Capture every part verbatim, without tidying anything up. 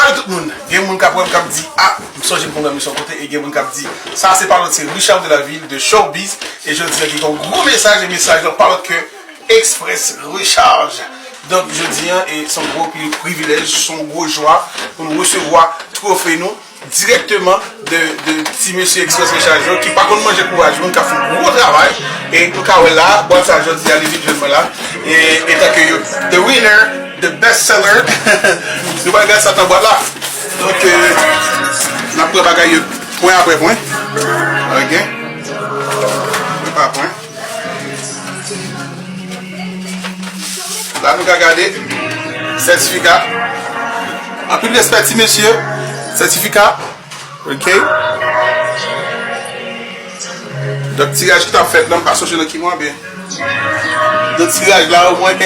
Tout moun, gen moun k ap wè m k ap di, "Ah, m sonje m konn wè misye yon kote," e gen moun k ap di, "Sa se pa lòt, se Richard de la Ville de Showbiz." E jodi a, gen yon gwo mesaj, e mesaj lan pa lòt ke Express Recharge. Donk, jodi a, e se yon gwo pri-, privilèj, se yon gwo jwa pou nou resevwa twofe nou dirèkteman de, de ti mesye Express Recharge yo ki pa konn manje kouraj moun, k ap fè yon gwo travay. E nou ka wè la, bwat sa jodi a, li vin jwenn mwen la. E, etanke yo, the winner, the best seller. Nou pral gade sa nan bwat la. Donk, euh, n ap pran bagay yo pwen apre pwen. Ok. Pwen pa pwen. La nou ka gade sètifika. Anpil respè ti mesye. Sètifika. Ok. Donk tiraj ki t ap fèt la, m pa sonje nan ki mwa, men nan tiraj la, omwen,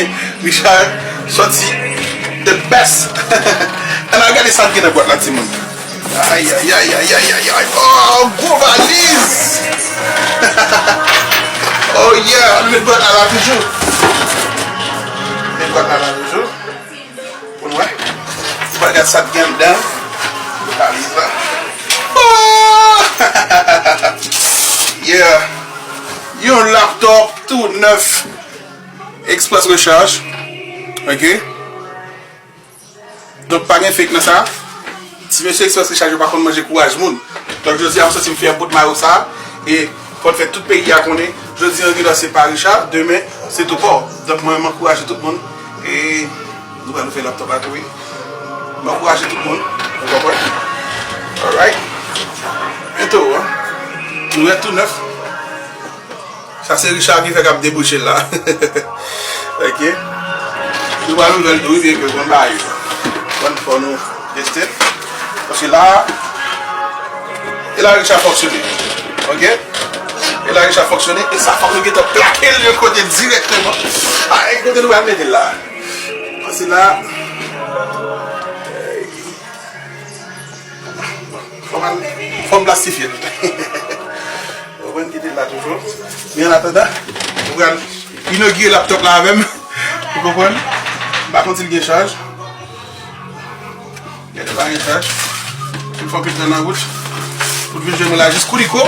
Richard sòti the best. Ann al gade sa k gen nan bwat la, timoun. Ay, ay, ay, ay, ay, ay, ay. Oh, gwo valiz! Oh, yeah, ann met bwat la la toujou. Met bwat la la toujou. Pou nou wè. Pou nou gade sa k gen anndan. Valiz la. Oh! Yeah. Yon laptop tou nèf. Express Recharge. Ok. Donk, pa gen fake nan sa. Ti mesye Express Recharge yo pa konn manje kouraj moun. Donk, jodi a, m santi m fè bout mayo sa. E fò n fè tout peyi a konnen. Jodi a, gen dwa se pa Richard, demen, se Topò. Donk, mwen, m ankouraje tout moun. E nou pral fè laptop la tou, wi. M ankouraje tout moun. Ou konprann? Alright. Byen tou, hein. Nou wè tou nèf. Sa se Richard ki fè k ap debouche l la. Ok. Nou pral ouvè l tou, wi, byen ke bon bagay. Bon, fò nou teste. Paske la, e la Richard fonksyone. Ok? E la Richard fonksyone. E sa fòk nou gentan plake l yon kote dirèkteman. A, e kote nou pral mete l la? Paske la, fò m al, fò m plastifye l. Ou konprann, kite l la toujou. Men an atandan, nou pral inogire laptop la avè m. Ou konprann? M pa konn si l gen chaj. Gade, pa gen chaj. Li fè anpil tan nan wout. Pou l vin jwenn mwen la jis kou li kou.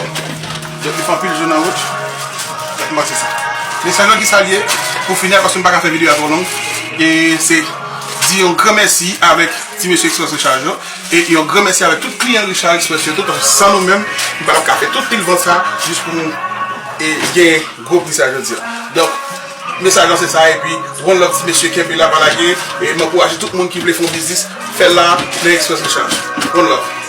Donk, li fè anpil jou nan wout. Donk, mwen se sa. Mesaj lan ki sa l ye, pou fini, paske m pa ka fè videyo a twò long. E se di yon gran mèsi avèk ti mesye Express Recharge yo. E yon gran mèsi avèk tout kliyan Richard Express yo tou, paske san nou menm, nou pa t ap ka fè tout pil vant sa, jis pou nou, e, gen gwo pri sa jodi a. Donk, mesaj lan se sa, epi, one love ti mesye, kenbe la, pa lage, e m ankouraje tout moun ki vle fè yon biznis, fè l la, nan Express Recharge. One love.